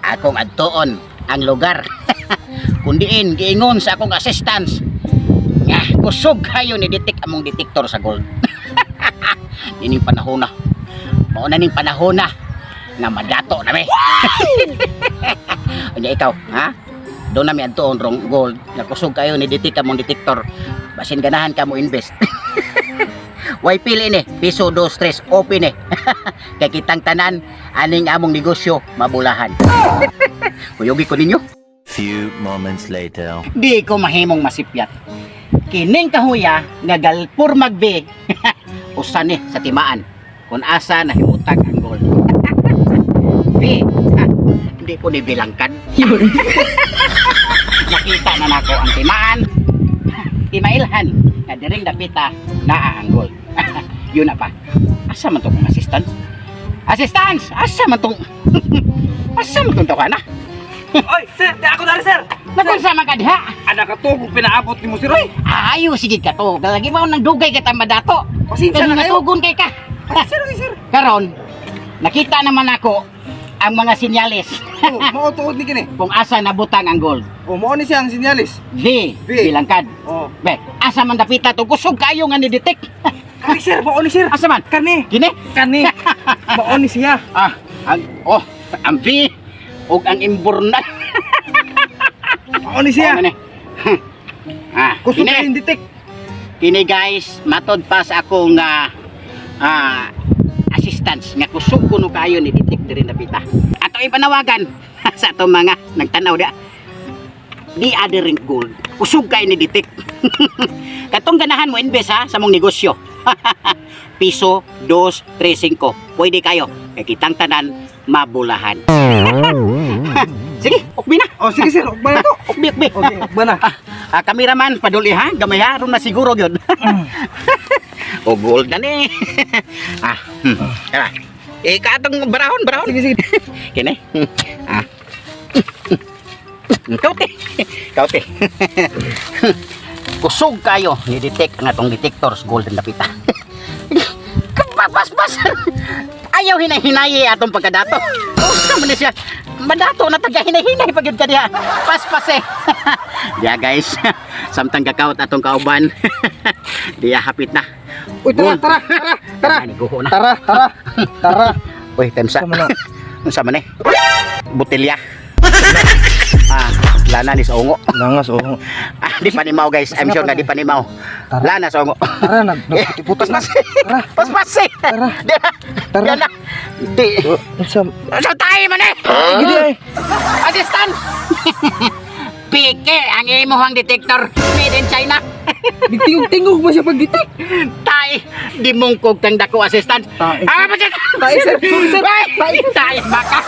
Akong adtuon ang lugar kundiin giingon sa akong assistants nga kusog kayo ni detect among detector sa gold. Nining panahon na. Mao na ning panahon na nga madato na mi. Unya ikaw, ha? Doon na mi adtuon rong gold nga kusog kayo ni detect among detector. Basin ganahan ka mo invest. Way pili ni, piso, dos, tres, open eh. Kay kitang tanan, aning among negosyo, mabulahan. Kuyugi ko ninyo. Few moments later. Di ko mahimong masipyat. Kining kahuya nga galpur magbi, usa ni sa timaan kung asa nahimutag ang gold. B, ha, hindi ko ni bilangkan. Nakita na nako ang timaan. Timailhan nga diring dapita naa ang gold. Yun na pa. Asa man tong assistant? Assistance! Asa man tong tawana? Oy, sir, di ako dari, sir. Nakunsa man ka diha? Anak ka to, kung pinaabot ni mo sir, oy. Ayo sige ka to. Lagi mo nang dugay kita madato. Pasensya na kayo. Natugon kay ka. Pasensya na kayo, sir. Karon, nakita naman ako ang mga sinyalis Oh, mao tuod ni kini. kung asa nabutang ang gold. Oh, mao ni siya ang sinyalis. V, V. bilangkad. Oh. Be, asa man dapita to kusog kayo nga ni detect. Kani, sir, mao ni sir. Asa man? Kani. Kini? Kani. Mao ni siya. Ah, ang oh, ang V ug ang imbornal. Mao ni siya. Oh, ni. Ah, Kusog kini. kayo detect. Kini guys, matod pa sa akong assistance nga kusog kuno kayo ni detect diri napita. Ato ipanawagan sa atong mga nagtanaw dia. Di adering gold. Kusog kayo ni detect. Katong ganahan mo invest ha sa mong negosyo. Piso, dos, tres, singko. Pwede kayo. Kay kitang tanan mabulahan. Sige, ukbi na. Oh, sige sir, ukba na to. Ukbi, ukbi. Okay, ukba na. Ah, kameraman, paduli ha, gamay ha, ron na siguro gyud. O gold na ni. Ah. Tara. Eh, katong barahon, barahon. Sige, sige. Kini. Ah. Kaute. Kaute. Kusog kayo ni detect ang atong detectors golden napita. Kapapaspas. Ayaw hinay-hinayi atong pagkadato. Usa man ni siya. Madato na taga hinay-hinay pag yun ka diha. Paspas eh. Diya guys, samtang kakaot atong kauban. Diya hapit na. Uy, tara, Gold. tara, tara, tara. Tara, guho na. Tara, tara, tara. Uy, temsa. Sama na. Unsa man eh? Botelya. Ah, lana ni sa ungo. Langas, oh. Ah, di pa ni Mao guys. I'm sure nga di pa ni Mao. Tara. Lana sa ungo. Tara, nag nagputi-puti na. Paspas. Tara. Paspas eh. Tara. Di na. Tara. Di na. Di. Oh, unsa? Sa tayo man eh. Gidi ay. Assistant. Pike ang imuhang detector made in China. Nagtingog-tingog ba siya pag-detect? Tay, di mong kog kang dako assistant. Tae. Ah, pa Tae, sir. Sorry, sir. Tay, tay baka.